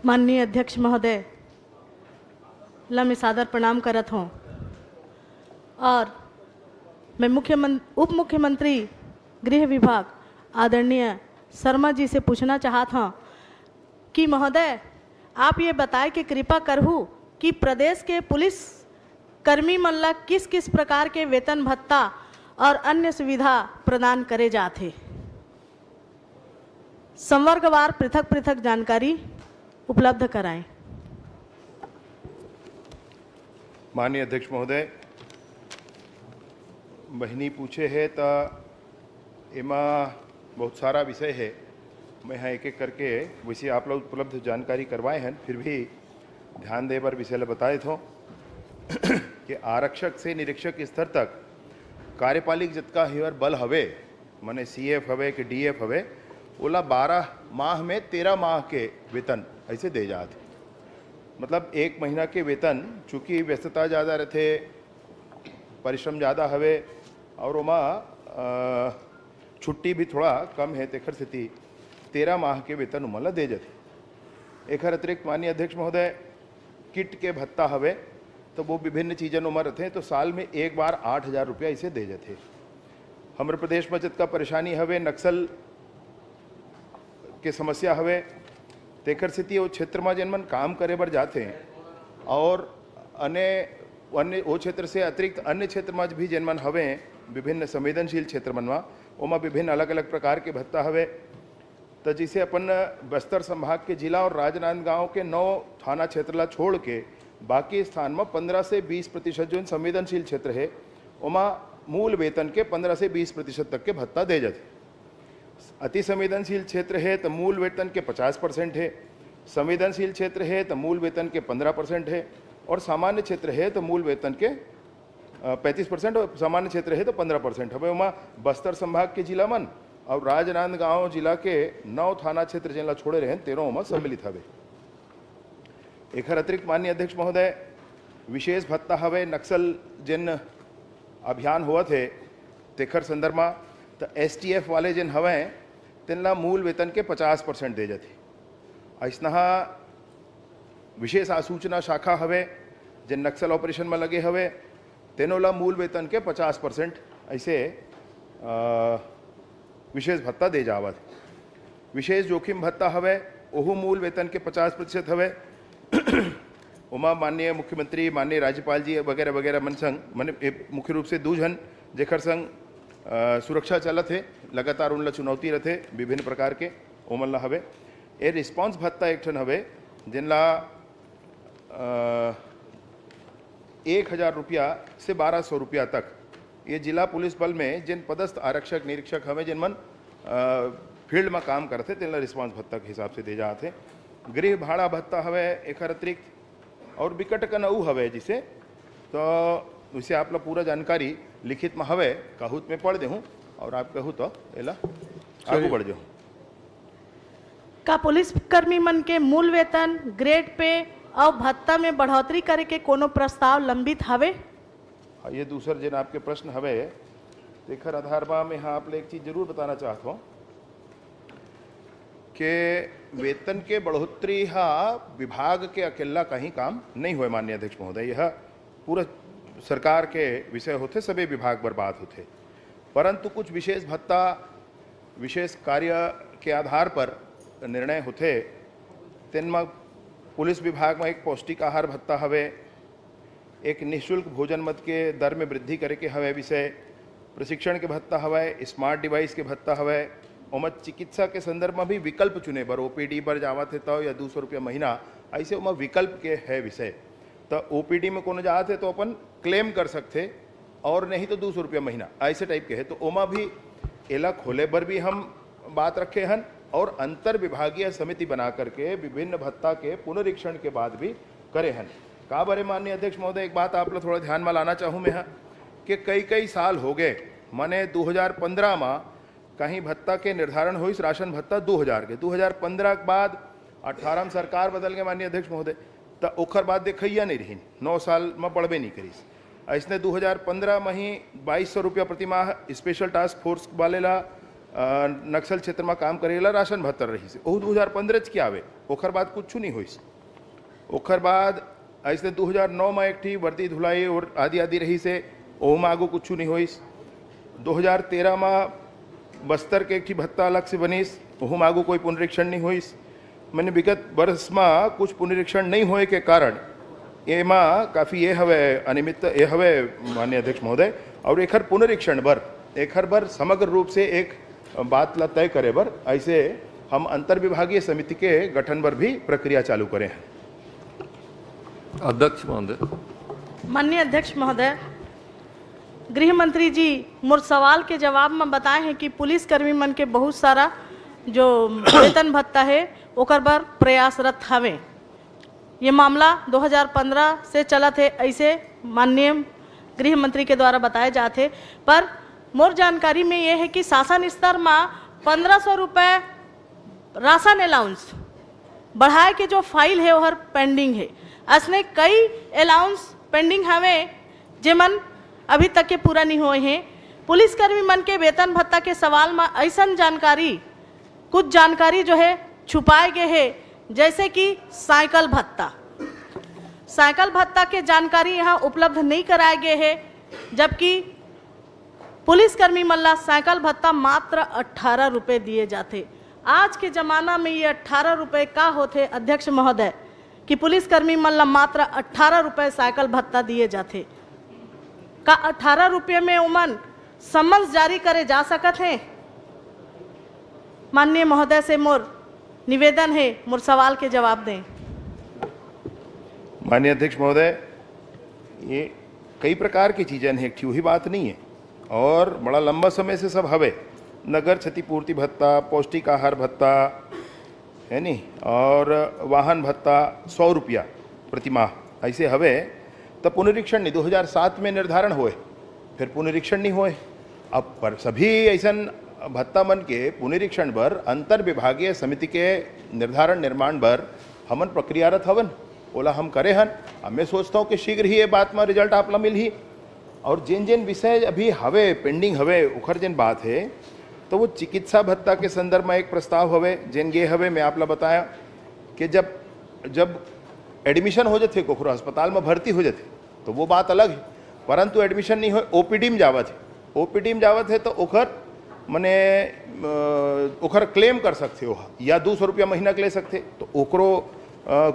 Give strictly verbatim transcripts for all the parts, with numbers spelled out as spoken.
माननीय अध्यक्ष महोदय ला मैं सादर प्रणाम करत हों और मैं मुख्यमं-, उप मुख्यमंत्री गृह विभाग आदरणीय शर्मा जी से पूछना चाहत हों कि महोदय, आप ये बताए के कृपा करहू कि प्रदेश के पुलिस कर्मी मन ला किस किस प्रकार के वेतन भत्ता और अन्य सुविधा प्रदान करे जाथे। संवर्गवार पृथक पृथक जानकारी उपलब्ध कराएं। माननीय अध्यक्ष महोदय, बहिनी पूछे हे त एमा बहुत सारा विषय हे। मैं ह एक एक करके वैसे आप लोग उपलब्ध जानकारी करवाए हैं, फिर भी ध्यान दे बर विषय ल बता देथों कि आरक्षक से निरीक्षक स्तर तक कार्यपालिक जतका हेवर बल हवे, माने सीएफ हवे कि डीएफ हवे, ओला बारह माह में तेरह माह के वेतन ऐसे दे जात हे। मतलब एक महीना के वेतन, चूँकि व्यस्तता ज़्यादा रहथे, परिश्रम ज़्यादा हवे और ओमा अ, छुट्टी भी थोड़ा कम है, तेखर सेती तेरह माह के वेतन ओमन ला दे जाथे। एखर अतिरिक्त माननीय अध्यक्ष महोदय, किट के भत्ता हवे, तो वो विभिन्न चीजन ओमा रथे, तो साल में एक बार आठ हजार रुपया इसे दे जाथे। हमर प्रदेश में जतका परेशानी हवे, नक्सल के समस्या हवे, तेखर सेती वो क्षेत्र में जेन मन काम करे बर जाथे और अन्य, अन्य वो क्षेत्र से अतिरिक्त अन्य क्षेत्र में भी जेन मन हवे, विभिन्न संवेदनशील क्षेत्र मन में, ओमा विभिन्न अलग-अलग प्रकार के भत्ता हवे। त जैसे अपन बस्तर संभाग के जिला और राजनांदगांव के नौ थाना क्षेत्र ला छोड़ के बाकी स्थान में पन्द्रह से बीस प्रतिशत जो संवेदनशील क्षेत्र है, ओमा मूल वेतन के पन्द्रह से बीस प्रतिशत तक के भत्ता दे जाथे। अति संवेदनशील क्षेत्र है तो मूल वेतन के पचास परसेंट है, संवेदनशील क्षेत्र है तो मूल वेतन के पन्द्रह परसेंट है, और सामान्य क्षेत्र है तो मूल वेतन के पैंतीस परसेंट और सामान्य क्षेत्र है तो पन्द्रह परसेंट हवे। ओमा बस्तर संभाग के जिला मन और राजनांदगांव जिला के नौ थाना क्षेत्र जेन ला छोड़े रहेन, तेनो ओमा सम्मिलित हवे। एखर अतिरिक्त माननीय अध्यक्ष महोदय, विशेष भत्ता हवे, नक्सल जेन अभियान होवत हे तेखर संदर्भ मा, त एसटीएफ वाले जेन हवय तेन ला मूल वेतन के पचास परसेंट दे जाथे। अइसनहा विशेष आसूचना शाखा हवे, जेन नक्सल ऑपरेशन में लगे हवे, तेनो ला मूल वेतन के पचास परसेंट ऐसे, अ, विशेष भत्ता दे जावत। विशेष जोखिम भत्ता हवे, ओहू मूल वेतन के पचास प्रतिशत हवे। ओमा माननीय मुख्यमंत्री, माननीय राज्यपाल जी वगैरह वगैरह मन संग, माने, ए, मुख्य रूप से दू झन जेखर संग, अ, सुरक्षा चलत हे, लगातार उन ला चुनौती रथे विभिन्न प्रकार के, ओमन ला हवे। ए रिस्पॉन्स भत्ता एक ठन हवे, जेन ला, अ, एक हजार रुपया से बारह सौ रुपया तक ये जिला पुलिस बल में जेन पदस्थ आरक्षक निरीक्षक हवे, जेन मन, अ, फील्ड में काम करथे, तेन ला रिस्पॉन्स भत्ता के हिसाब से दे जात हे। गृह भाड़ा भत्ता हवे एखर अतिरिक्त, और बिकट कन अउ हवे जिसे, तो उसे आप ला पूरा जानकारी लिखित में हवे, कहूत में पढ़ देहूँ और आप कहू तो एला आगू बढ़ जाहूँ। का पुलिस कर्मी मन के मूल वेतन, ग्रेड पे अउ भत्ता में बढ़ोतरी करे के कोनो प्रस्ताव लंबित हवे? हाँ, ये दूसर जेन आपके प्रश्न हवे, तेखर आधार मा मैं हाँ आप ले एक चीज जरूर बताना चाहत हूँ कि वेतन के बढ़ोतरी हा विभाग के अकेला कहीं काम नहीं होय, माननीय अध्यक्ष महोदय, यह पूरा सरकार के विषय होथे, सभी विभाग बर बात होथे, परंतु कुछ विशेष भत्ता, विशेष कार्य के आधार पर निर्णय होथे। तेन म पुलिस विभाग में एक पौष्टिक आहार भत्ता हवे, एक निःशुल्क भोजन मद के दर में वृद्धि करे के हवय विषय, प्रशिक्षण के भत्ता हवय, स्मार्ट डिवाइस के भत्ता हवय, ओमा चिकित्सा के संदर्भ में भी विकल्प चुने बर, ओपीडी बर जावत हे तव या दू सौ रुपया महीना, ऐसे ओमा विकल्प के है विषय। त ओपीडी में कोनो जात हे तो अपन क्लेम कर सकथे, और नहीं तो दू सौ रुपया महीना, ऐसे टाइप के है। तो ओमा भी एला खोले बर भी हम बात रखे हन और अंतर विभागीय समिति बना करके विभिन्न भत्ता के पुनरीक्षण के बाद भी करे हन। का बरे माननीय अध्यक्ष महोदय, एक बात आप लोग थोड़ा ध्यान में लाना चाहूँ मैं हा, कि कई कई साल हो गए, माने दो हज़ार पंद्रह मा कहीं भत्ता के निर्धारण होइस, राशन भत्ता दो हज़ार के, दो हज़ार पंद्रह के बाद अठारह में सरकार बदल गए माननीय अध्यक्ष महोदय, त ओखर बाद देखइया नहीं रहिन, नौ साल में बढ़बे नहीं करिस। ऐसने दो हज़ार पंद्रह में ही बाईस सौ रुपया प्रति माह स्पेशल टास्क फोर्स वाले ला नक्सल क्षेत्र में काम करेला राशन भत्ता रहिस, ओहू दू हजार पंद्रह के आवे, ओकर बाद कुछ नहीं होइस। ओकर बाद ऐसे दू हजार नौ में एक ठी वर्दी धुलाई और आदि आदि रहिस, ओहू में आगू कुछ नहीं होइस। दू हजार तेरह में बस्तर के एक ठी भत्ता अलग से बनिस, ओहू में आगू कोई पुनरीक्षण नहीं होइस। मैंने विगत वर्ष में कुछ पुनरीक्षण नहीं होए के कारण एमा काफ़ी ये हवे अनियमित ये हवे, माननीय अध्यक्ष महोदय। और एखर पुनरीक्षण बर एखर बर समग्र रूप से एक बात ला तय करे बर ऐसे हम अंतर विभागीय समिति के गठन बर भी प्रक्रिया चालू करे हैं। अध्यक्ष महोदय। माननीय अध्यक्ष महोदय, गृह मंत्री जी मोर सवाल के जवाब में बताए हैं कि पुलिस कर्मी मन के बहुत सारा जो वेतन भत्ता है ओकर बर प्रयासरत हवे। ये मामला दो हज़ार पंद्रह से चलत है, ऐसे माननीय गृह मंत्री के द्वारा बताए जात है। पर मोर जानकारी में ये है कि शासन स्तर में पन्द्रह सौ रुपये राशन अलाउंस बढ़ाए के जो फाइल है ओहर पेंडिंग है। असने कई अलाउंस पेंडिंग हवे जेमन अभी तक के पूरा नहीं होए हैं। पुलिसकर्मी मन के वेतन भत्ता के सवाल में ऐसन जानकारी, कुछ जानकारी जो है छुपाए गए है, जैसे कि साइकिल भत्ता। साइकिल भत्ता के जानकारी यहाँ उपलब्ध नहीं कराए गए है, जबकि पुलिसकर्मी मन ला साइकिल भत्ता मात्र अट्ठारह रुपये दिए जाते। आज के जमाना में ये अट्ठारह रुपये का होते अध्यक्ष महोदय, कि पुलिसकर्मी मन ला मात्र अट्ठारह रुपये साइकिल भत्ता दिए जाते? का अट्ठारह रुपये में उमन समन्स जारी करे जा सकत हैं? माननीय महोदय से मोर निवेदन है, मोर सवाल के जवाब दें। माननीय अध्यक्ष महोदय, ये कई प्रकार की चीज़ें हैं, एक वही बात नहीं है। और बड़ा लंबा समय से सब हवे, नगर क्षतिपूर्ति भत्ता, पौष्टिक आहार भत्ता, है नी, और वाहन भत्ता सौ रुपया प्रति माह ऐसे हवे। तब पुनरीक्षण नहीं, दो हज़ार सात में निर्धारण होए, फिर पुनरीक्षण नहीं होए। अब पर सभी ऐसन भत्ता मन के पुनरीक्षण बर अंतर विभागीय समिति के निर्धारण निर्माण बर हमन प्रक्रियारत हवन, ओला हम करे हन। अब मैं सोचता हूँ कि शीघ्र ही ये बात में रिजल्ट आप ला मिलही। और जेन जेन विषय अभी हवे, पेंडिंग हवे, ओखर जेन बात है, तो वो चिकित्सा भत्ता के संदर्भ में एक प्रस्ताव हवे, जेन गे हवे, मैं आप ला बताया कि जब जब एडमिशन हो जाते, कोखरो अस्पताल में भर्ती हो जाते, तो वो बात अलग है। परंतु एडमिशन नहीं हो, ओपीडी में जावत है, ओपीडी में जावत है तो ओखर मने ओखर क्लेम कर सकते हो, या दो सौ रुपया महीना के ले सकते, तो ओकरो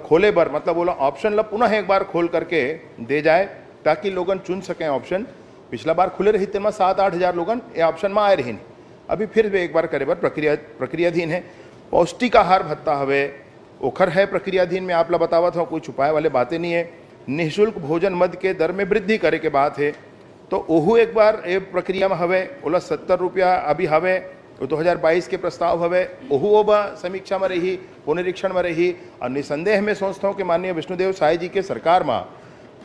खोले बर, मतलब, बोला, ऑप्शन ला पुनः एक बार खोल करके दे जाए, ताकि लोगन चुन सकें ऑप्शन। पिछला बार खुले रही, तेमा सात आठ हज़ार लोगन ये ऑप्शन में आए रही। अभी फिर भी एक बार करे बर प्रक्रिया प्रक्रियाधीन है। पौष्टिक आहार भत्ता हवे, ओखर है प्रक्रियाधीन में, आप ला बतावत हूँ, कोई छुपाए वाले बातें नहीं है। निःशुल्क भोजन मद के दर में वृद्धि करे के बात है, तो ओहू एक बार ये प्रक्रिया में हवे। ओला सत्तर रुपया अभी हवे, वो दो हज़ार बाईस के प्रस्ताव हवे, ओहू ओबा समीक्षा में रही, पुनरीक्षण में रही। और निसंदेह में सोचता हूँ कि माननीय विष्णुदेव साय जी के सरकार में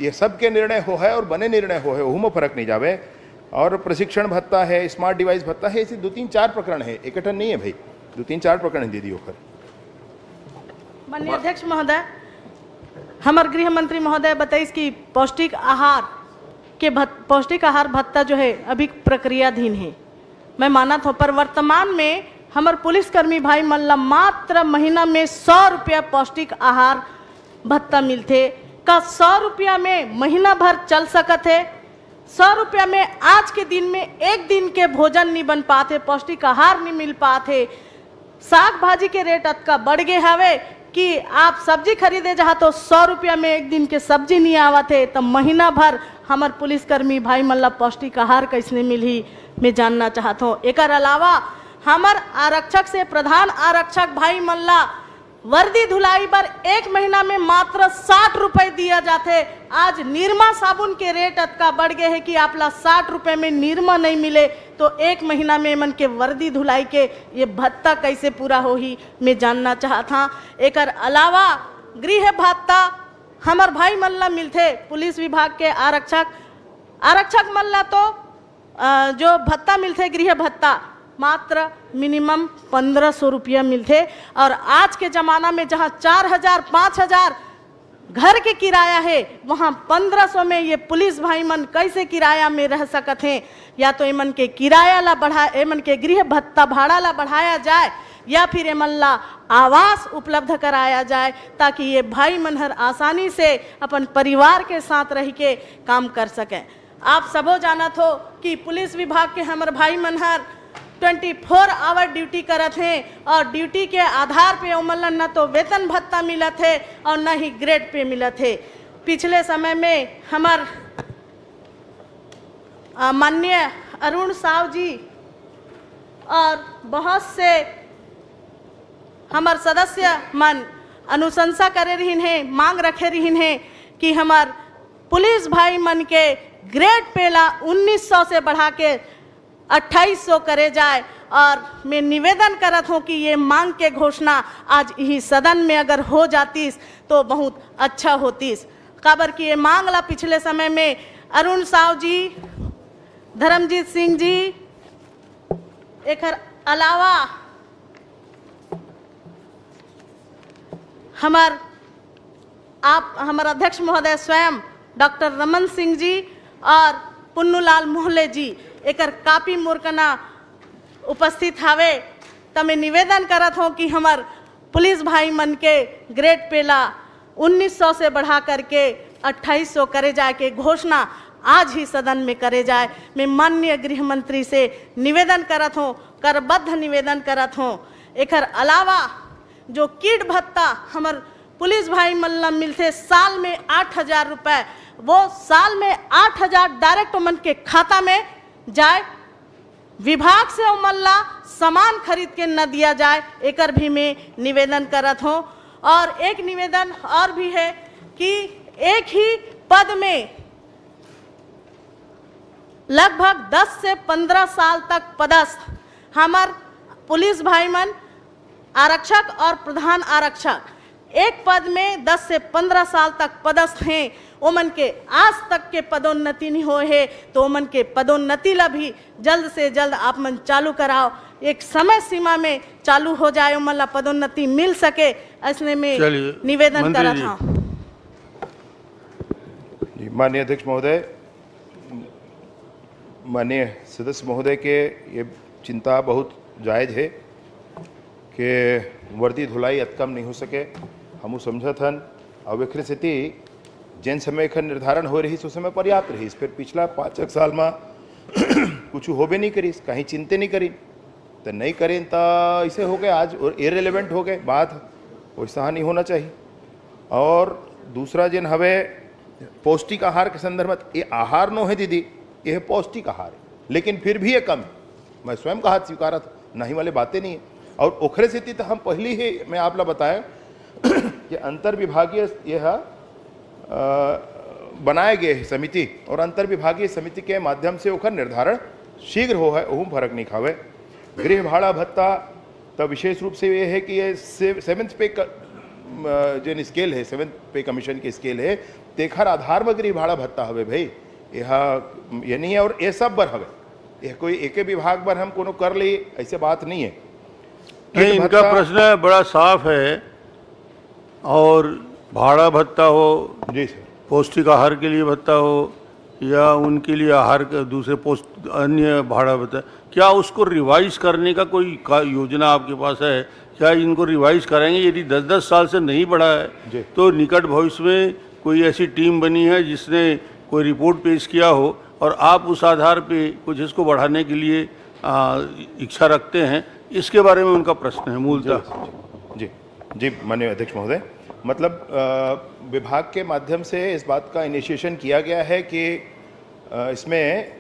ये सब के निर्णय हो है और बने निर्णय हो है, ओहू में फर्क नहीं जावे। और प्रशिक्षण भत्ता है, स्मार्ट डिवाइस भत्ता है, ऐसे दो तीन चार प्रकरण है, एकठन नहीं है भाई, दो तीन चार प्रकरण है दीदी ओखर। माननीय अध्यक्ष महोदय, हमर गृह मंत्री महोदय बताइस कि पौष्टिक आहार के भत, पौष्टिक आहार भत्ता जो है अभी प्रक्रियाधीन है, मैं मानत हूँ। पर वर्तमान में हमर पुलिसकर्मी भाई मन ला मात्र महीना में सौ रुपया पौष्टिक आहार भत्ता मिलथे। का सौ रुपया में महीना भर चल सकत है? सौ रुपया में आज के दिन में एक दिन के भोजन नहीं बन पाते, पौष्टिक आहार नहीं मिल पाते। साग भाजी के रेट अतका बढ़ गए हवे कि आप सब्जी खरीदे जहाँ तो सौ रुपया में एक दिन के सब्जी नहीं आवत है, तो महीना भर हमर पुलिसकर्मी भाई मन ला पौष्टिक आहार कैसने मिलही, मैं जानना चाहत हूँ। एकर अलावा हमर आरक्षक से प्रधान आरक्षक भाई मन ला वर्दी धुलाई बर एक महीना में मात्र साठ रुपए दिया जाथे। आज निरमा साबुन के रेट अतका बढ़ गए है कि आप ला साठ रुपए में निरमा नहीं मिले, तो एक महीना में एमन के वर्दी धुलाई के ये भत्ता कैसे पूरा होही, मैं जानना चाहत हाँ। एकर अलावा गृह भत्ता हमर भाई मन ला मिलथे, पुलिस विभाग के आरक्षक, आरक्षक मन ला तो अ, जो भत्ता मिलथे, गृह भत्ता, मात्र मिनिमम पन्द्रह सौ रुपया मिलथे। और आज के जमाना में जहाँ चार हजार, पाँच हजार घर के किराया हे, वहाँ पन्द्रह सौ में ये पुलिस भाई मन कैसे किराया में रह सकत हैं? या तो एमन के किराया ला बढ़ा, एमन के गृह भत्ता भाड़ा ला बढ़ाया जाए, या फिर एमन ला आवास उपलब्ध कराया जाए, ताकि ये भाई मन हर आसानी से अपन परिवार के साथ रह के काम कर सकें। आप सबो जानत हो कि पुलिस विभाग के हमर भाई मन हर ट्वेंटी फोर आवर ड्यूटी करत हैं और ड्यूटी के आधार पे ओमन ला न तो वेतन भत्ता मिलत हे और न ही ग्रेड पे मिलत हे। पिछले समय में हमर, अ, माननीय अरुण साव जी और बहुत से हमर सदस्य मन अनुशंसा करे रहिन हे, मांग रखे रहिन हे कि हमर पुलिस भाई मन के ग्रेड पे ला उन्नीस सौ से बढ़ा के अट्ठाईस सौ करे जाए। और मैं निवेदन करत हूँ कि ये मांग के घोषणा आज यही सदन में अगर हो जातीस तो बहुत अच्छा होतीस, काबर कि ये मांग ला पिछले समय में अरुण साव जी, धर्मजीत सिंह जी, एकर अलावा हमर, आप, हमर अध्यक्ष महोदय स्वयं डॉक्टर रमन सिंह जी और पुन्नूलाल मोहले जी एकर कापी मोर कना उपस्थित हावे, त मैं निवेदन करत हूँ कि हमर पुलिस भाई मन के ग्रेड पे ला उन्नीस सौ से बढ़ा करके अट्ठाईस सौ करे जाए के घोषणा आज ही सदन में करे जाए। मैं माननीय गृह मंत्री से निवेदन करत हूँ, करबद्ध निवेदन करत हूँ। एकर अलावा जो किट भत्ता हमर पुलिस भाई मन ला मिलथे साल में आठ हजार रुपए, वो साल में आठ हजार डायरेक्ट ओमन के खाता में जाए, विभाग से ओमन ला सामान खरीद के न दिया जाए, एकर भी मैं निवेदन करत हूँ। और एक निवेदन और भी है कि एक ही पद में लगभग दस से पन्द्रह साल तक पदस्थ हमर पुलिस भाई मन, आरक्षक और प्रधान आरक्षक, एक पद में दस से पन्द्रह साल तक पदस्थ हैं, ओमन के आज तक के पदोन्नति नहीं होए हे, तो ओमन के पदोन्नति ला भी जल्द से जल्द आप मन चालू कराओ, एक समय सीमा में चालू हो जाए, ओमन ला पदोन्नति मिल सके, ऐसने में चलिए, निवेदन मंत्री करत जी। हाँ। जी, माननीय अध्यक्ष महोदय, माननीय सदस्य महोदय के ये चिंता बहुत जायज हे कि वर्दी धुलाई अतकम नहीं हो सके, हमू समझत हन। और एकरे सेती जेन समय एखर निर्धारण हो रहिस, उस समय पर्याप्त रहिस, फिर पिछला पाँच एक साल में कुछ होबे नहीं करिस, कहीं चिंते नहीं करिन, तो नहीं करें तो ऐसे हो गए, आज इरेलीवेंट हो गए, बात वैसा नहीं होना चाहिए। और दूसरा जेन हवे पौष्टिक आहार के संदर्भ में, ये आहार नो है दीदी, ये है पौष्टिक आहार है, लेकिन फिर भी ये कम है। मैं स्वयं का हाथ स्वीकारत, नहीं वाले बातें नहीं है। और ओखरे सेती तो हम पहली ही, मैं आप ला बताया कि अंतर विभागीय ये है, अ, बनाए गए है समिति, और अंतर विभागीय समिति के माध्यम से ओखर निर्धारण शीघ्र हो है, ओहू में फर्क नहीं खावे। गृह भाड़ा भत्ता तो विशेष रूप से ये है कि ये से-, सेवंथ पे क-, अ, जेन स्केल है, सेवंथ पे कमीशन के स्केल है, तेखर आधार में गृह भाड़ा भत्ता हवे भाई। यह, ये नहीं है और ये सब बर हवे, यह कोई एके विभाग बर हम कोनो कर ले, ऐसे बात नहीं है। नहीं, किट इनका भत्ता प्रश्न है, बड़ा साफ है। और भाड़ा भत्ता हो, जी सर। पौष्टिक आहार के लिए भत्ता हो या उनके लिए आहार के दूसरे पोस्ट, अन्य भाड़ा भत्ता, क्या उसको रिवाइज करने का कोई का, योजना आपके पास है? क्या इनको रिवाइज कराएंगे? यदि दस दस साल से नहीं बढ़ा है, जी। तो निकट भविष्य में कोई ऐसी टीम बनी है जिसने कोई रिपोर्ट पेश किया हो और आप उस आधार पे कुछ इसको बढ़ाने के लिए, आ, इच्छा रखते हैं, इसके बारे में उनका प्रश्न है मूलतः। जी, जी, जी, माननीय अध्यक्ष महोदय, मतलब, अ, विभाग के माध्यम से इस बात का इनिशिएशन किया गया है कि, अ, इसमें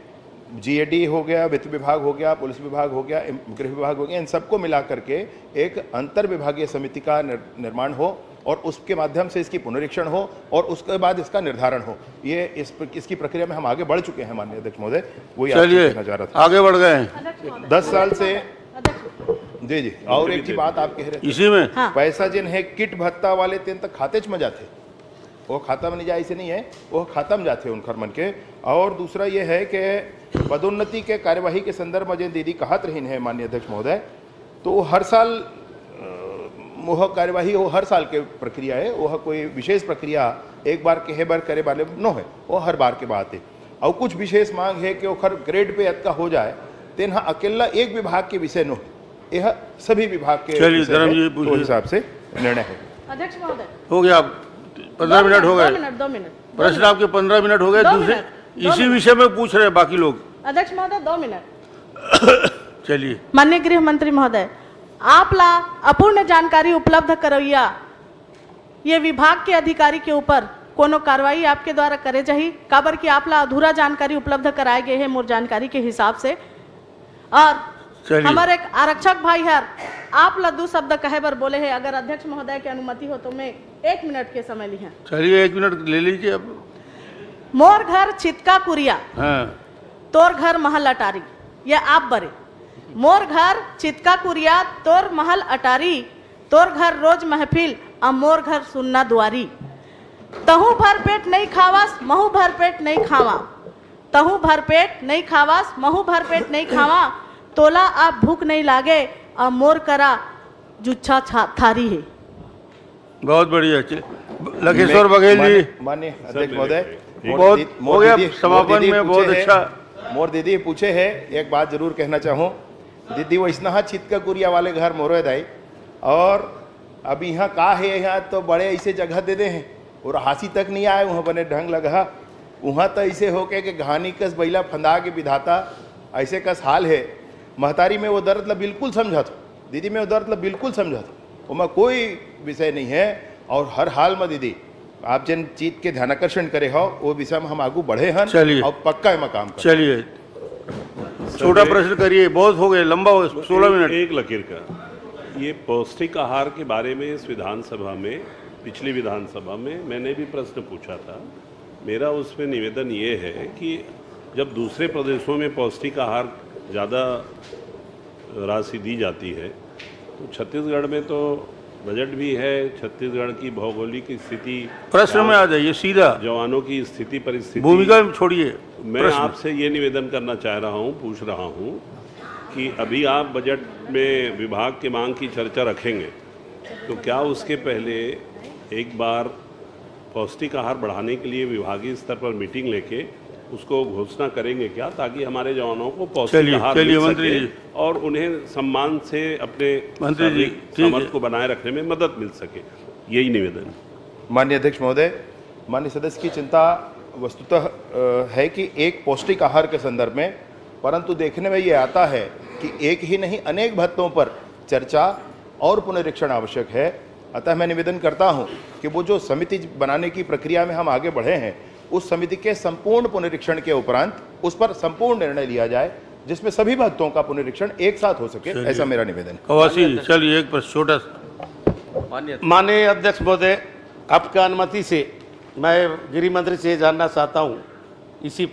जीएडी हो गया, वित्त विभाग हो गया, पुलिस विभाग हो गया, इम-, गृह विभाग हो गया, इन सबको मिला करके एक अंतर विभागीय समिति का निर-, निर्माण हो और उसके माध्यम से इसकी पुनरीक्षण हो और उसके बाद इसका निर्धारण हो। ये इस प्र-, इसकी प्रक्रिया में हम आगे बढ़ चुके हैं, माननीय अध्यक्ष महोदय, वही आपसे चलिए, कहना चाह रहा था। आगे बढ़ गए हैं। दस साल से, जी, जी, और एक ही बात आप कह रहे थे। इसी में? हाँ। पैसा जिन है किट भत्ता वाले, तेन तक खाते च में जाते, वो खाता में नहीं जाए, ऐसे नहीं है, वो खाता में जाते उनखर मन के। और दूसरा ये है कि पदोन्नति के कार्यवाही के संदर्भ में जिन दीदी कहत रहीन है, माननीय अध्यक्ष महोदय, तो वो हर साल, अ, वह कार्यवाही वो हर साल के प्रक्रिया है, वह कोई विशेष प्रक्रिया एक बार कहे बर करे वाले नो है, वो हर बार के बात है। और कुछ विशेष मांग है कि ओखर ग्रेड पे अतका हो जाए, तेन ह अकेला एक विभाग के विषय नो है, यह सभी विभाग के चलिए, विषय धर्म है, जी, तो पूछिए। हिसाब से निर्णय होगा। अध्यक्ष महोदय, हो गया, पंद्रह मिनट हो गए। दो मिनट, दो मिनट, दो प्रश्न मिनट। आपके पंद्रह मिनट हो गए, दो दूसरे मिनट, दो इसी मिनट। विषय में पूछ रहे हैं बाकी लोग। अध्यक्ष महोदय, दो मिनट। चलिए। माननीय गृह मंत्री महोदय, आप ला अपूर्ण जानकारी उपलब्ध करवैया ये विभाग के अधिकारी के ऊपर कोनो कार्रवाई आपके द्वारा करे जाही, काबर कि आप ला अधूरा जानकारी उपलब्ध कराए गए हे मोर जानकारी के हिसाब से। और चलिए। हमर एक आरक्षक भाई हर आप ला दू शब्द कहे बर बोले हे, अगर अध्यक्ष महोदय के अनुमति हो तो मैं एक मिनट के समय लिहा। चलिए, एक मिनट ले लीजिए अब। मोर घर चितका कुरिया, हाँ। तोर घर महल अटारी, ये आप बरे। मोर घर चितका कुरिया, तोर महल अटारी, तोर घर रोज महफिल, अ मोर घर सुन्ना दुआरी। तहूँ भर पेट नहीं खावस, महूँ भर पेट नहीं खावा। तहूँ भर पेट नहीं खावस, महूँ भर पेट नहीं खावा। तोला अब भूख नहीं लागे, अ मोर करा जुच्छा छा-, थारी है। बहुत बढ़िया। चे-, लखेश्वर मैं, बघेल जी। माननीय, माननीय सर, अध्यक्ष मेरे महोदय, को एक मोर बहुत दीदी, हो मोर गया दीदी, समापन मोर दीदी में, पूछे बहुत है, अच्छा। मोर दीदी पूछे है, एक बात जरूर कहना चाहूँ, दीदी, वैसना हा चितका कुरिया वाले घर मोरो हे दाई, और अब यहाँ का है, यहाँ तो बड़े ऐसे जगह दे दे हैं, और हासी तक नहीं आए वहाँ बने ढंग लगा, वहाँ तो ऐसे हो के, के घानी कस बैला फंदा के विधाता, ऐसे कस हाल है। महतारी में वो दर्द ला बिल्कुल समझा था, दीदी में वो दर्द ला बिल्कुल समझा था, ओमा कोई विषय नहीं है। और हर हाल में दीदी, आप जिन चीज के ध्यानाकर्षण करे हो, वो विषय में हम आगू बढ़े हन चलिए। और पक्का एमा काम करब। चलिए, छोटा सर, प्रश्न करिए, बहुत हो गए, लंबा हो गए, सोलह एक, मिनट। एक लकीर का, ये पौष्टिक आहार के बारे में इस विधानसभा में, पिछली विधानसभा में मैंने भी प्रश्न पूछा था। मेरा उसमें निवेदन ये है कि जब दूसरे प्रदेशों में पौष्टिक आहार ज़्यादा राशि दी जाती है, तो छत्तीसगढ़ में तो बजट भी है, छत्तीसगढ़ की भौगोलिक स्थिति, प्रश्न में आ जाइए सीधा। जवानों की स्थिति परिस्थिति, भूमिका में छोड़िए, मैं प्रश्न। आपसे ये निवेदन करना चाह रहा हूँ, पूछ रहा हूँ कि अभी आप बजट में विभाग की मांग की चर्चा रखेंगे, तो क्या उसके पहले एक बार पौष्टिक आहार बढ़ाने के लिए विभागीय स्तर पर मीटिंग लेके उसको घोषणा करेंगे क्या, ताकि हमारे जवानों को पौष्टिक चलिए, आहार चलिए, मिल मंत्री सके जी। और उन्हें सम्मान से अपने मंत्री जी, शारीरिक ठीक है। सामर्थ्य को बनाए रखने में मदद मिल सके? यही निवेदन। माननीय अध्यक्ष महोदय, माननीय सदस्य की चिंता वस्तुतः, अ, है कि एक पौष्टिक आहार के संदर्भ में, परंतु देखने में ये आता है कि एक ही नहीं, अनेक भत्तों पर चर्चा और पुनरीक्षण आवश्यक है। अतः मैं निवेदन करता हूं कि वो जो समिति बनाने की प्रक्रिया में हम आगे बढ़े हैं, उस समिति के संपूर्ण पुनरीक्षण के उपरांत उस पर संपूर्ण निर्णय लिया जाए, जिसमें सभी भत्तों का पुनरीक्षण एक साथ हो सके, चलिए। ऐसा मेरा निवेदन है। कवासी, चलिए, एक प्रश्न छोटा सा। माननीय माननीय अध्यक्ष महोदय, आपका अनुमति से मैं गृह मंत्री से जानना चाहता हूँ इसी, अ, अ,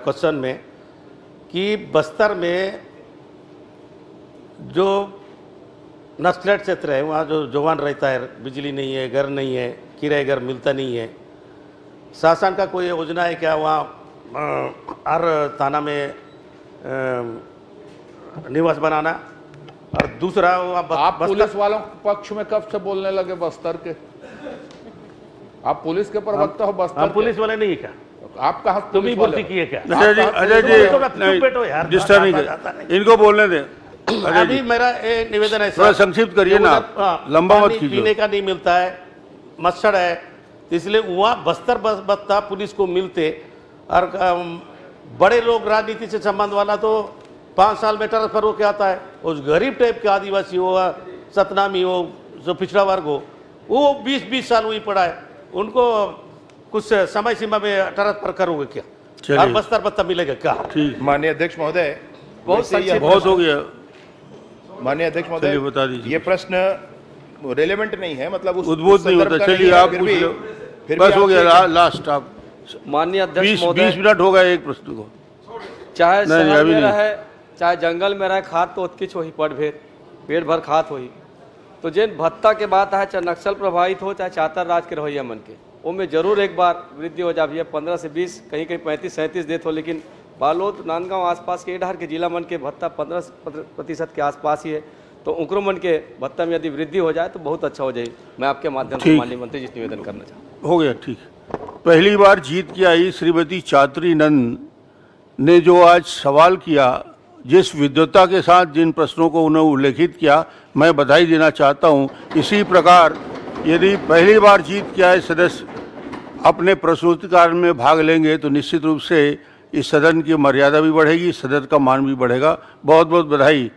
क्वेश्चन में कि बस्तर में जो नक्सलेट क्षेत्र है, वहाँ जो जवान रहता है, बिजली नहीं है, घर नहीं है, किराए घर मिलता नहीं है, शासन का कोई योजना है क्या वहाँ, अ, हर थाना में, अ, निवास बनाना? और दूसरा, वहाँ बस-, आप बस्तर पुलिस वालों के पक्ष में कब से बोलने लगे बस्तर के? आप पुलिस के प्रवक्ता हो बस्तर हम के? पुलिस वाले नहीं है क्या? आप कहाँ तुम ही पुलिस वाले भर्ती हो? किए क्या? अजय जी, आप कहाँ अजय पुलिस जी, वाले हो? थोड़ा चुप नहीं, बैठो यार, disturb नहीं बात कर। आता नहीं। इनको बोलने दें। अजय अभी जी, मेरा एक निवेदन है थोड़ा सर। संक्षिप्त करिए ये ना, उधर, हाँ, लंबा मत पानी कीजिए। पीने का नहीं मिलता है, मच्छर है, तो इसलिए वहाँ बस्तर बस-, बस्ता पुलिस को मिलते और, अम, बड़े लोग राजनीति से संबंध वाला तो पाँच साल में ट्रांसफर होके आता है। उस गरीब टाइप के आदिवासी हो, सतनामी हो, जो पिछड़ा वर्ग हो, वो बीस बीस साल वहीं पड़ा है। उनको कुछ समय सीमा में ट्रांसफर करोगे क्या? चलिए। और बस्तर भत्ता मिलेगा क्या? ठीक। माननीय अध्यक्ष महोदय, बहुत वैसे यह संक्षिप्त बहुत हो गया। माननीय अध्यक्ष महोदय, चलिए, बता दीजिए। ये प्रश्न रिलेवेंट नहीं है, मतलब उस, उद्बोध उस नहीं संदर्भ होता। का चलिए, नहीं है, आप फिर पूछ भी, लो। फिर बस भी हो गया, आपसे ला-, लास्ट आप। माननीय अध्यक्ष बीस, महोदय, बीस मिनट हो गया एक प्रश्न को। चाहे नहीं, शहर अभी में नहीं। रहे, चाहे जंगल में रहे, खात तो ओतकीच होही, पट भेर, पेट भर खात होही। तो जेन भत्ता के बात आहे, चाहे नक्सल प्रभावित हो, चाहे चातर राज के रहइया मन के, ओमे जरूर एक बार वृद्धि हो जावही। पंद्रह से बीस, कहीं-कहीं पैंतीस सैंतीस देत हो, लेकिन बालोद, नांदगांव आसपास के ए डहर के जिला मन के भत्ता पंद्रह प्रतिशत के आसपास ही है। तो उनकरो मन के भत्ता में यदि वृद्धि हो जाए तो बहुत अच्छा हो जाए। मैं आपके माध्यम से ठीक। माननीय मंत्री जी से निवेदन करना चाहता हूँ। हो गया, ठीक। पहली बार जीत के आई श्रीमती चात्री नंद ने जो आज सवाल किया, जिस विद्वता के साथ जिन प्रश्नों को उन्हें उल्लेखित किया, मैं बधाई देना चाहता हूं। इसी प्रकार यदि पहली बार जीत के आए सदस्य अपने प्रस्तुतिकरण में भाग लेंगे तो निश्चित रूप से इस सदन की मर्यादा भी बढ़ेगी, सदन का मान भी बढ़ेगा। बहुत बहुत बधाई।